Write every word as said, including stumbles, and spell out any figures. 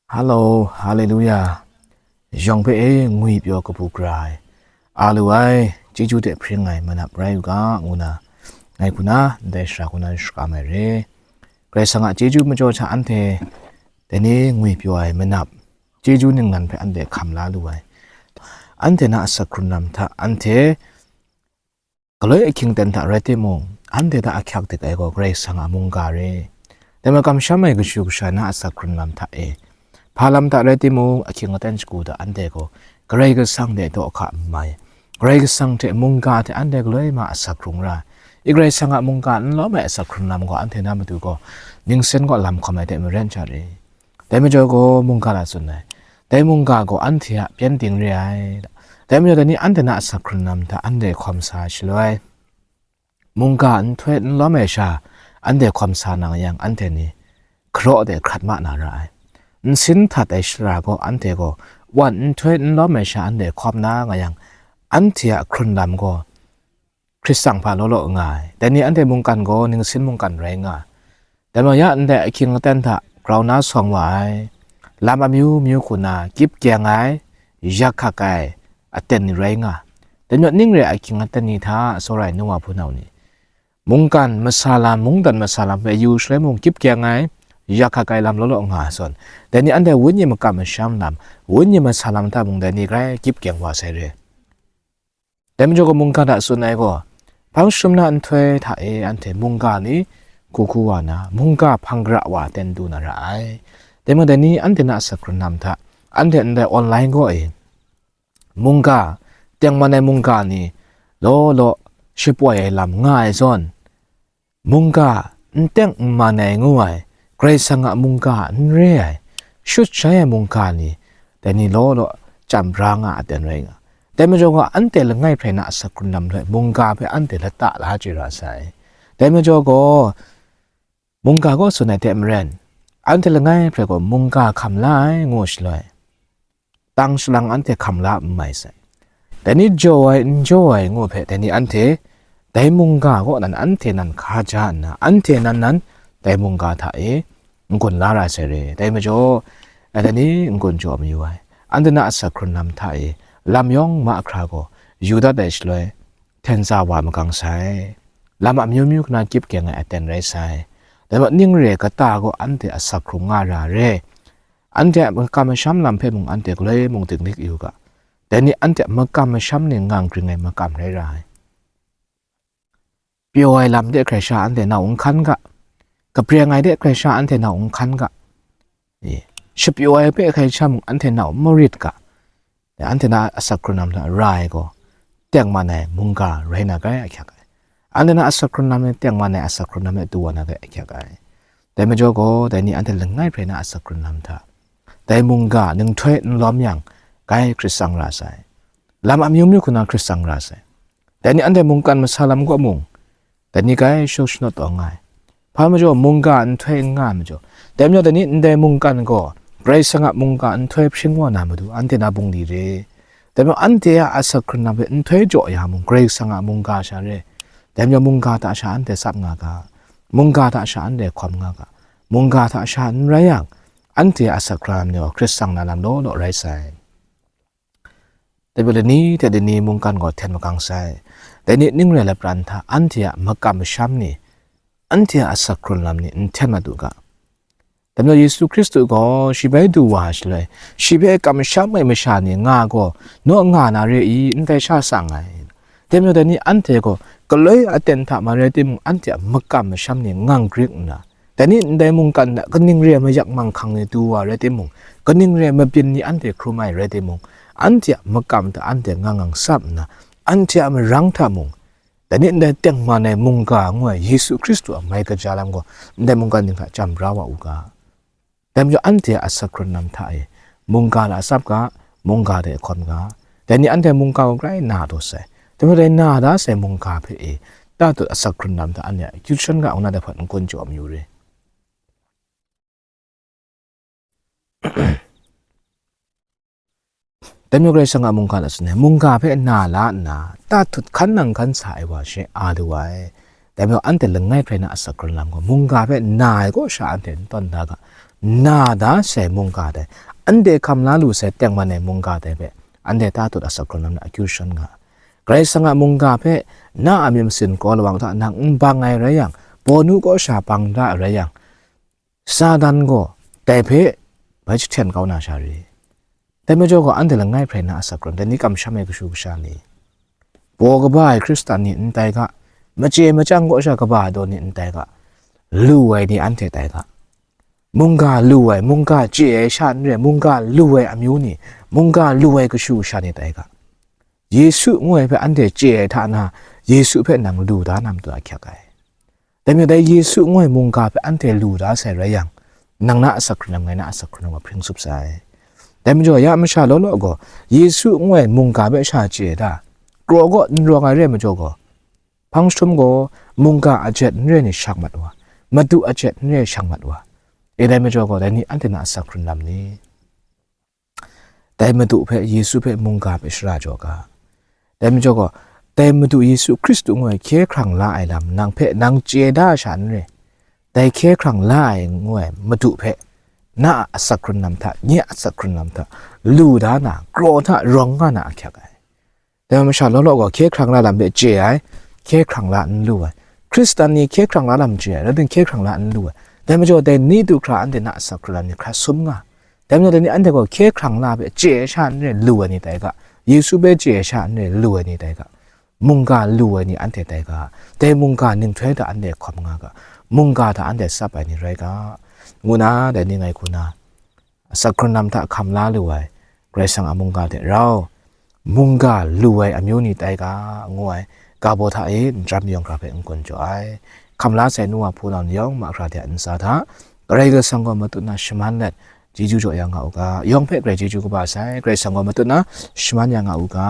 Halo, haleluya. Yawng hpe e ngwi pyaw kabu gara ai, a lu ai, chyeju hte hpring ai manap rai u ga, ngu na, ngai hku na, ndai sara hku na shakam ai re. Karai Kasang a chyeju majaw hta anhte dai ni ngwi pyaw ai manap, chyeju ningnan hpe anhte hkam la lu ai. Anhte na asak hkrun lam hta anhte galoi ahkying aten hta rai timung, anhte hta ahkyak dik ai gaw Karai Kasang a mungga re. Dai ma kamsham ai kashu kasha na asak hkrun lam hta e, hpa lam hta rai timung, ahkying aten shagu hta anhte gaw Karai Kasang de daw hka n mai. Karai Kasang hte mungga hte anhte galoi ma asak hkrung ra. I Karai Kasang a mungga n lawm ai asak hkrun lam gaw anhte na matu gaw ningsin gaw lam hkawm ai hte maren sha re. Dai majaw gaw mungga hta tsun ai. Dai mungga gaw anhte a pyengdin re ai. Dai majaw dai ni anhte na asak hkrun lam hta anhte hkawm sa shaloi, mungga nhtoi n lawm ai sha anhte hkawm sa na yang, anhte ni hkaraw de hkrat ma na ra ai. Nsin htat ai shara gaw anhte gaw wan nhtoi n lawm ai sha anhte hkawm na nga yang, anhte a hkrun lam gaw Hkristan hpa law law nga ai. Dai ni anhte mungkan gaw ningsin mungkan rai nga. Dai majaw ya ndai ahkying aten hta grau na sawng wa ai, lam amyu myu hku na kyip kyeng ai, yak hkak ai aten ni rai nga. Dai majaw ning re ai ahkying aten ni hta, tsawra ai nung wa hpunau ni, mungkan masa lam, mungdan masa lam hpe yu shaloi mung kyip kyeng ai, yak hkak ai lam law law nga ai zawn, dai ni anhte wenyi makam masham lam, wenyi masa lam hta mung dai ni grai kyip kyeng wa sai re. Dai majaw gaw mungga hta tsun ai gaw, hpang jahtum na nhtoi hta e anhte mungga ni hku hku wa na, mungga hpang gara wa ten du na ra ai. Dai majaw dai ni anhte na asak hkrun lam hta, anhte ndai online gaw e, mungga, tengman ai mungga ni law law shapoi ai lam nga ai zawn, mungga n teng n man ai ngu ai, Karai Kasang a mungga n re ai, shut shai ai mungga ni, dai ni law law chyam bra nga aten rai nga. Dai majaw gaw anhte langai hprai na asak hkrun lam hte mungga hpe anhte lata la chye ra sai. Dai majaw gaw, mungga gaw tsun ai hte maren, anhte langai hprai gaw mungga hkam la ai, ngu shaloi, tang shalang anhte hkam la n mai sai. Dai ni jaw ai, n jaw ai ngu hpe, dai ni anhte dai mungga kaw nan anhte nan hka ja nna, anhte nan nan dai mungga hta e n-gun la ra sai re. Dai majaw, dai ni n-gun jaw mayu ai. Anhte na asak hkrun lam hta e lam yawng mahkra gaw yu dat ai shaloi, hten tsa wa magang sai. Lam amyu myu hku na kyip kyeng ai aten rai sai. Dai majaw ning re ai kata gaw anhte asak hkrung nga ra re. Anhte a makam masham lam hpe mung anhte galoi mung dinglik yu ga. Dai ni anhte a makam masham ni ngang gring ai makam rai ra ai. Pyaw ai lam de hkrai sha anhte nau n hkan ga. Kapreng ai de hkrai sha anhte nau n hkan ga. E, shapyaw ai hpe hkrai sha mung anhte nau n marit ga. Anhte na asak hkrun lam hta ra ai gaw, tengman ai mungga rai na grai ahkyak ai. Anhte na asak hkrun lam ni tengman ai asak hkrun lam hte du wa na grai ahkyak ai. Dai majaw gaw, dai ni anhte langai hprai na asak hkrun lam hta, dai mungga nhtoi n lawm yang, grai Hkristan ra sai. Lam amyu myu hku na Hkristan ra sai. Dai ni anhte mungkan masa lam kaw mung, dai ni grai shut shanawt taw nga ai. Hpa majaw mungga nhtoi n nga ai majaw, dai majaw dai ni ndai mungkan gaw Karai Kasang a mungga nhtoi hpring wa na matu anhte na bungli re. Dai majaw anhte a asak hkrun lam hpe nhtoi jaw ya mung, Karai Kasang a mungga sha re. Dai majaw mungga hta sha anhte tsap nga ga, mungga hta sha anhte hkawm nga ga, mungga hta sha n rai yang, anhte a asak hkrun lam ni gaw Hkristan na lam law law rai sai. Dai majaw lani hte lani mungkan gaw hten magang sai. Dai ni ning rai lapran hta anhte a makam masham ni, anhte a asak hkrun lam ni n hten mat u ga. Dai majaw Yesu Hkristu gaw shi bai du wa ai shaloi, shi hpe kamsham ai masha ni nga gaw, naw nga na re i, ndai sha tsang ai. Dai majaw dai ni anhte gaw galoi aten hta ma rai timung, anhte a makam masham ni ngang gring nna, dai ni ndai mungkan hta kaning re ai mayak manghkang ni du wa rai timung, kaning re ai mabyin ni anhte hkrum ai rai timung, anhte a makam hta anhte ngang ngang tsap nna, anhte a marang hta mung, dai ni ndai tengman ai mungga ngu ai Yesu Hkristu a mai kaja lam gaw ndai mungkan ning hta chyam bra wa u ga. Dai majaw anhte a asak hkrun lam hta e mungga la tsap ga, mungga de hkawm ga. Dai ni anhte mungga gaw grai na taw sai. Dai majaw dai na da sai mungga hpe e tatut asak hkrun lam hta anhte a akyu shan ga ngu na dai hpawt n-gun jaw mayu re. Dai majaw Karai Kasang a mungga hta tsun ai, mungga hpe na la nna, tatut hkan nang hkan sa ai wa she a lu ai. Dai majaw anhte langai hprai na asak hkrun lam gaw, mungga hpe na ai kaw sha anhte n tawn da ga, na da sai mungga dai, anhte hkam la lu sai tengman ai mungga dai hpe, anhte ta tut asak hkrun lam na akyu shan nga. Karai Kasang a mungga hpe na a myit masin kaw lawang hta nang n bang ai rai yang, Pawlu kaw sha bang da ai rai yang, Satan gaw dai hpe bai jahten kau na sha re. Dai majaw gaw, anhte langai hprai na asak hkrun, dai ni kamsham ai kashu kasha ni, baw kaba ai Hkristan ni n tai ga, machye machyang kaw sha kaba ai daw ni n tai ga, lu ai ni anhte tai ga, mungga lu ai, mungga chye ai sha n re, mungga lu ai amyu ni, mungga lu ai kashu kasha ni tai ga, Yesu ngu ai hpe anhte chye ai hta na, Yesu hpe nang lu da na matu ahkyak ai. Dai majaw dai Yesu ngu ai mungga hpe anhte lu da sai rai yang, nang na asak hkrun lam, ngai na asak hkrun lam gaw hpring sup sai. Dai majaw ya masha law law gaw, Yesu ngu ai mungga hpe sha chye da, kraw kaw n rawng ai re ai majaw gaw, hpang jahtum gaw mungga a jet n re ni shang mat wa, madu a jet n re shang mat wa. E dai majaw gaw, dai ni anhte na asak hkrun lam ni? Dai Madu hpe, Yesu hpe mungga hpe shara jaw ga. Dai majaw gaw, dai Madu Yesu Hkristu ngu ai hkye hkrang la ai lam nang hpe nang chye da sha n re. Dai hkye hkrang la ai ngu ai Madu hpe, na a asak hkrun lam hta, nye a asak hkrun lam hta, lu da na, kraw hta rawng nga na ahkyak ai. Dai masha law law gaw hkye hkrang la lam hpe chye ai, hkye hkrang la n lu ai. Hkristan ni hkye hkrang la lam chye ai, rai timung hkye hkrang la n lu ai. Dai majaw dai ni du hkra anhte na asak hkrun lam ni hkra sum nga. Dai majaw dai ni anhte gaw hkye hkrang la hpe chye ai sha n re lu ai ni tai ga, Yesu hpe chye ai sha n re lu ai ni tai ga, mungga lu ai ni anhte tai ga, dai mungga ninghtoi hta anhte hkawm nga ga, mungga hta anhte tsap ai ni rai ga, ngu na dai ni ngai hku na, asak hkrun lam hta hkam la lu ai, Karai Kasang a mungga hte rau, mungga lu ai amyu ni tai ga, ngu ai, ga baw hta e n jam yawng hkra hpe n-gun jaw ai. Hkam la sai nu wa hpunau ni yawng mahkra de a ntsa hta, Karai Kasang gaw matut na shaman let, chyeju jaw ya nga u ga, yawng hpe grai chyeju kaba sai, Karai Kasang gaw matut na shaman ya nga u ga.